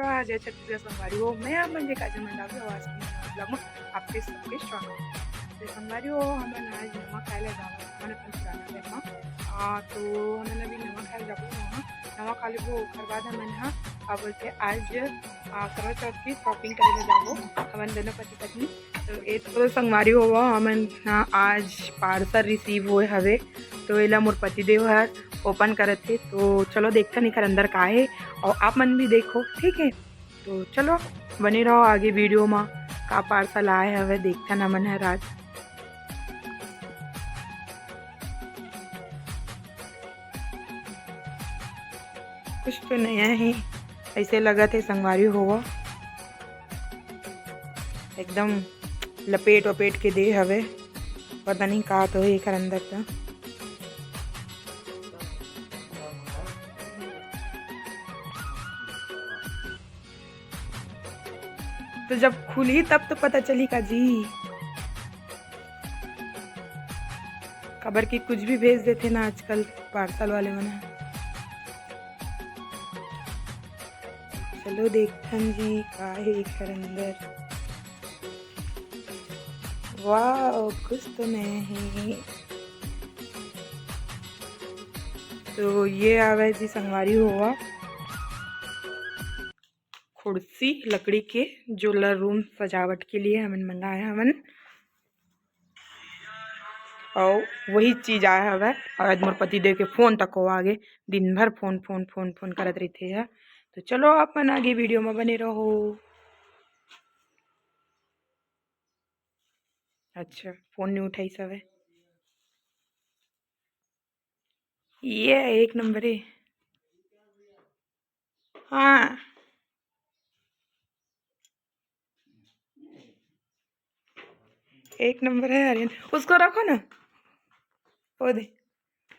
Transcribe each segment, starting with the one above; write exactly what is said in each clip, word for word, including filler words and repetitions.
जय छत्तीसगढ़ संगवारी हो, मैं आप मन के काजल मंडावी, आज के नवा vlog में आपके सबके स्वागत है। तो संगवारी हो, हमन आज नवा खाए ला जावत हन अपन पुराना घर मा। आ, तो हमन अभी नवा खाए ला जाबो वहाँ, नवा खा लेबो, ओकर बाद हमन हा, का बोलथे, आज, आ, करवा चौथ की shopping करे ला जाबो, हमन दोनों पति पत्नी। तो ए तो संगवारी हो, हमन हा आज parcel receive होए हवे, तो एला मोर पति देव हर open करत हे। तो चलो देखथन एकर अंदर का हे, और आप मन भी देखो, ठीक है? तो चलो बने रहो आगे video मा, का parcel आए हवे देखथन हमन हर आज। कुछ तो नया हे, ऐसे लगत हे संगवारी हो, एकदम लपेट वपेट के दे हवे, पता नहीं का तो हे एकर अंदर त। तो जब खुलही तब तो पता चलही का जी, काबर कि कुछ भी भेज देथे ना आजकल parcel वाले मन ह। चलो देखथन जी का हे एकर अंदर। वाओ, कुछ तो नया हे। तो ये आवे जी संगवारी हो, कुर्सी लकड़ी के, जो ला room सजावट के लिए हमन मंगाए हवन। और वही चीज आए हवे। और आज मोर पति देव के phone तको आगे, दिन भर phone, phone, phone, phone करत रहिथे ह। तो चलो आप मन आगे video में बने रहो। अच्छा, phone नहीं उठाइस हवे। ये एक नंबर है। हाँ, एक नंबर है आर्यन, उसको रखो ना, वो दे,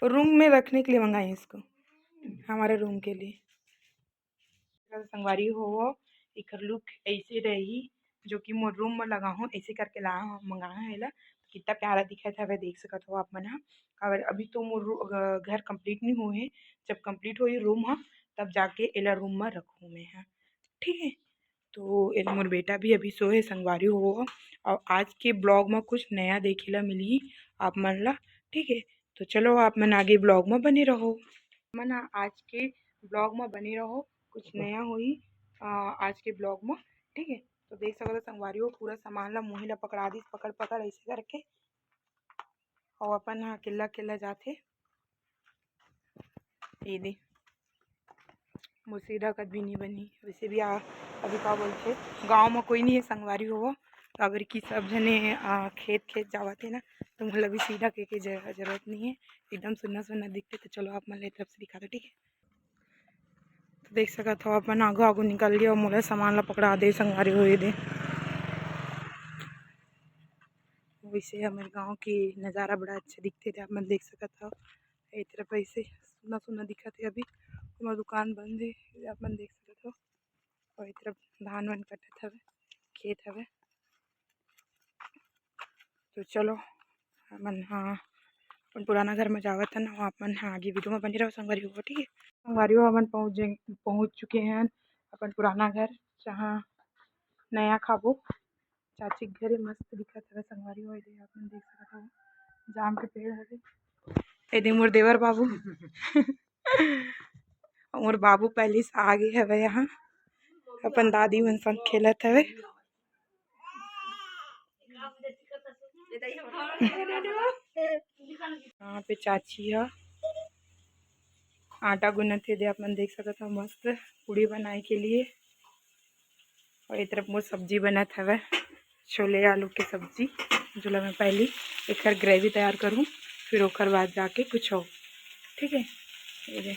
room में रखने के लिए मंगाए इसको, हमारे room के लिए। संगवारी हो, एकर look ऐसे रही, जो कि मोर room में लगा हूँ, ऐसे करके ला हूँ, मंगा हूँ एला। कितना प्यारा दिखत हवे, देख सकत हो आप मन ह। काबर अभी तो मोर रू-, अ, घर complete नहीं हुए हे, जब complete होही room ह, तब जाके एला room में रखूँ मैं ह, ठीक है। तो एला मोर बेटा भी अभी सोए हे संगवारी हो, और आज के vlog में कुछ नया देखे ला मिलही आप मन ला, ठीक है। तो चलो आप मन आगे vlog में बने रहो, मन आज के vlog में बने रहो, कुछ नया होही, अ, आज के vlog में, ठीक है। तो देख सकत हो संगवारी हो, पूरा सामान ला मुही ला पकड़ा दिस, पकड़ पकड़ ऐसे करके, और अपन हा अकेला अकेला जाथे। ये दे, मोर सीधा कद भी नहीं बनी, वैसे भी आ, अभी का बोलथे, गाँव में कोई नहीं है संगवारी हो, काबर कि सब जने, आ, खेत खेत जावत है ना, तो मोला भी सीधा के, के ज-, जरूरत नहीं है, एकदम सुन्ना सुन्ना दिखते। तो चलो आप मन ला ए तरफ से दिखा दो, ठीक है। तो देख सकत हो, अपन आगू आगू निकल लियो, मोला सामान ला पकड़ा दे संगवारी हो, ये दे। वैसे हमर गांव के नजारा बड़ा अच्छा दिखते थे, आप मन देख सकत हो। ए तरफ ऐसे सुन्ना सुन्ना दिखत है, अभी हमर दुकान बंद है, आप मन देख सकत हो। और ए तरफ धान वान कटत हवे, खेत हवे। तो चलो, हमन हा अपन पुराना घर में जावत हन, और आप मन हा आगे video में बने रहो संगवारी हो, ठीक है। संगवारी हो, हमन पहुँच जाए, पहुँच चुके हैं अपन पुराना घर, जहाँ नया खाबो। चाची के घरे मस्त दिखत हवे संगवारी हो, एदे आप मन देख सकत हव, जाम के पेड़ हवे। एदे मोर देवर बाबू मोर बाबू पहली से आगे हवे यहाँ, अपन दादी मन संग खेलत हवे। यहाँ पे चाची ह आटा गुनत हे, दे आप मन देख सकत हव, मस्त पूड़ी बनाए के लिए। और ये तरफ मोर सब्जी बनत हवे, छोले आलू के सब्जी, जोला मैं पहली एकर gravy तैयार करूँ, फिर ओकर बाद जाके कुछ हो, ठीक है। ये दे,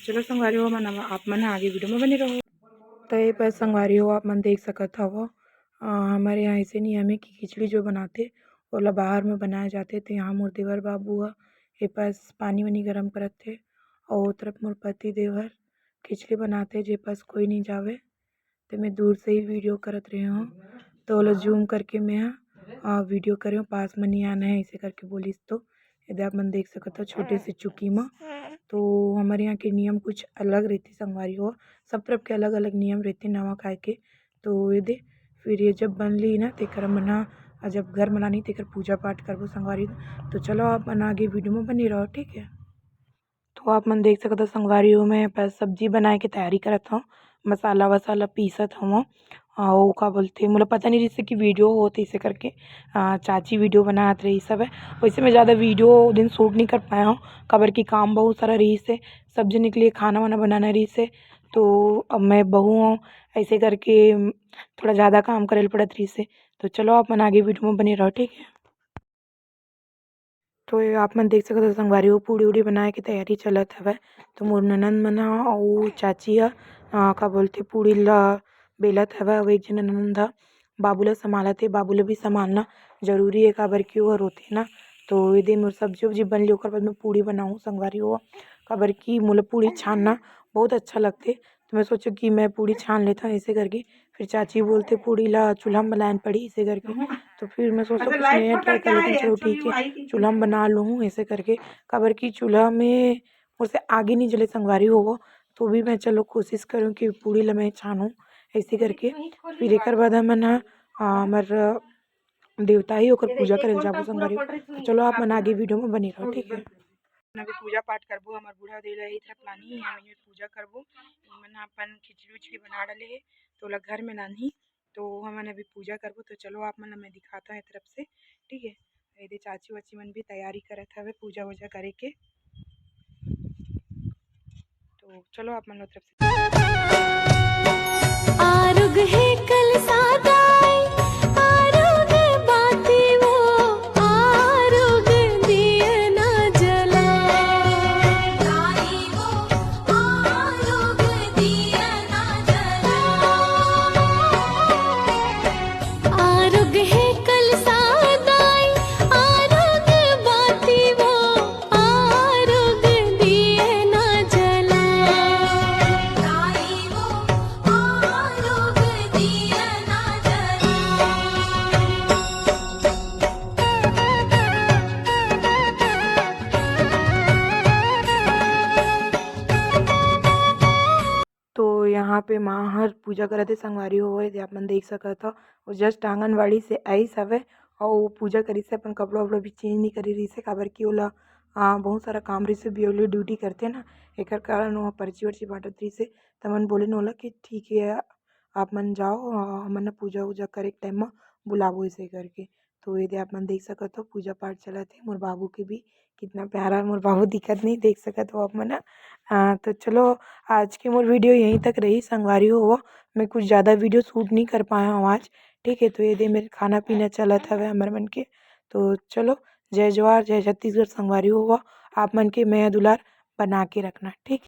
चलो संगवारी हो, मन आप मन आगे video में बने रहो। तो ये पर संगवारी हो, आप मन देख सकत हव, अ, हमारे यहाँ ऐसे नियम है कि खिचड़ी जो बनाते, ओला बाहर में बनाए जाते। तो यहाँ मोर देवर बाबू ह, ये पास पानी वानी गरम करत थे, और वो तरफ मोर पति देव हर खिचड़ी बनाते, जे पास कोई नहीं जावे। तो मैं दूर से ही video करत रहे हूँ, तो ओला zoom करके मैं ह, अ, video करे हूँ, पास में नहीं आना है, ऐसे करके बोलिस। तो एदे आप मन देख सकत हो, छोटे से चुकी में तो हमर यहाँ के नियम कुछ अलग रहिथे संगवारी हो, सब तरफ के अलग-अलग नियम रहिथे नवा खाए के। तो ये दे, फिर ये जब बन ली ना, तेकर मन ह, आ, जब घर म लानही, तेकर पूजा पाठ करबो संगवारी हो। तो चलो, आप मन आगे video म बने रहो, ठीक है। तो आप मन देख सकत हो संगवारी हो, मैं बस सब्जी बनाए के तैयारी करत हव, मसाला-वसाला पीसत हव। अउ का बोलथे, मोला पता नहीं रहिस हे कि video होत हे, इसे करके, अ, चाची video बनात रहिस हवय। वैसे मैं ज़्यादा video ओ दिन shoot नहीं कर पाए हव, काबर कि काम बहुत सारा रहिस हे, सब झन के लिए खाना-वाना बनाना रहिस हे। तो अब मैं बहू हव, ऐसे करके, उम, थोड़ा ज़्यादा काम करे ल पड़त रहिस हे। तो चलो, आप मन आगे video में बने रहो, ठीक है। तो ये आप मन देख सकत हो संगवारी हो, पूड़ी-उड़ी बनाए के तैयारी चलत हवय। तो मोर ननंद मन ह अउ चाची ह, अ, का बोलथे, पूड़ी ला बेलत हवय। अउ एक झन ननंद ह बाबू ला संभालत हे। बाबू ला भी संभालना जरूरी हे, काबर कि ओहर रोथे ना। तो ये दे मोर सब्जी-उब्जी बन ली, ओकर बाद मैं पूड़ी बनाहूँ संगवारी हो, काबर कि मोला पूड़ी छानना बहुत अच्छा लगथे। तो मैं सोचेंव कि मैं पूड़ी छान लेथंव, ऐसे करके। फिर चाची बोलथे, "पूड़ी ला चूल्हा म बनाए ल पड़ही," ऐसे करके। तो फिर मैं सोचेंव, कुछ नया try कर लेथंव, चलो ठीक है, चूल्हा म बना लूहूँ, ऐसे करके। काबर कि चूल्हा में मोर से आगी नहीं जले संगवारी हो, तो भी मैं चलो कोशिश करूँ कि पूड़ी ला मैं छानूँ, ऐसे करके। फिर एकर बाद हमन ह, अ, हमर देवता ही ओकर पूजा करे ल जाबो संगवारी हो। तो चलो, आप मन आगे video में बने रहो, ठीक है। अभी पूजा पाठ करबो, हमर बूढ़ा दे ला यही तरफ लानही, हम यही पूजा करबो। इमन ह अपन खिचड़ी-उचड़ी बना डाले हे, तो ओला घर में लानही, तो हमन अभी पूजा करबो। तो चलो, आप मन ला मैं दिखाता हूँ ये तरफ से, ठीक है। ये दे चाची-वाची मन भी तैयारी करत हवे पूजा-वूजा करे के। तो चलो, आप मन ला तरफ से आरुग हे कलसा दाई, आरुग बाती वो, आरुग दिया ना जला। आरुग हे कलसा दाई, आरुग बाती वो, आरुग दिया ना जला। तो यहाँ पे माँ हर पूजा करत हे संगवारी हो, ये दे आप मन देख सकत हव। वो just आंगनबाड़ी से आइस हवे अउ पूजा करिस हे, अपन कपड़ा-वपड़ा भी change नहीं करे रहिस हे, काबर कि ओला, आ, बहुत सारा काम रहिस हे, B L O duty करथे ना, एकर कारण वो पर्ची-वर्ची बांटत रहिस हे। त हमन बोलेन ओला कि ठीक है, आप मन जाओ, अ, हमन ह पूजा-वूजा करे के time म बुलाबो, ऐसे करके। तो ये दे आप मन देख सकत हो, पूजा पाठ चलत हे। मोर बाबू के भी कितना प्यारा मोर बाबू दिखत नहीं, देख सकत हो आप मन ह। अ, तो चलो, आज के मोर video यहीं तक रही संगवारी हो। मैं कुछ ज़्यादा video shoot नहीं कर पाए हव आज, ठीक है। तो ये दे मेर खाना पीना चलत हवे हमर मन के। तो चलो, जय जोहार, जय छत्तीसगढ़ संगवारी हो। आप मन के मया दुलार बना के रखना, ठीक।